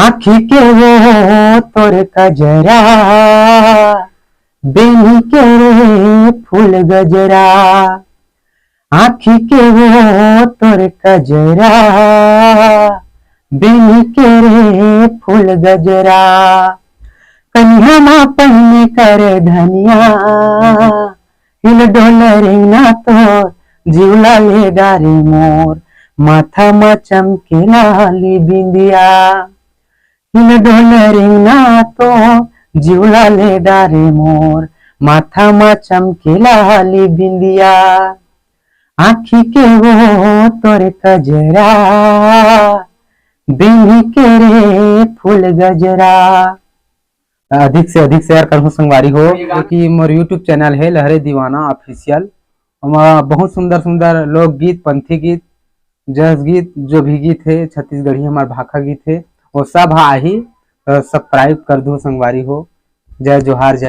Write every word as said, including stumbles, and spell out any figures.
आँखी के वो तोर कजरा, बेनी के रे फूल गजरा। आँखी के वो तोर कजरा, बेनी के रे फूल गजरा। कनिहा मा पहिने कर धनिया, हिल डोल रिंगना तोर जिउला ले डारे मोर, माथा मा चमके लाली बिंदिया। हिल डोल रिंगना तोर जिउला ले डारे मोर, माथा मा चमके लाली बिंदिया। आँखी के वो तोर कजरा, बेनी के रे फूल गजरा। अधिक से अधिक शेयर करहु संगवारी हो, क्योंकि मोर YouTube चैनल है लहरे दीवाना ऑफिशियल। ओमा बहुत सुंदर सुंदर लोकगीत, पंथी गीत, जस गीत, जो भी गीत है छत्तीसगढ़ी, हमार भाखा गीत है, वो सब ह आही। तो सब्सक्राइब कर दू संगवारी हो। जय जोहार, जय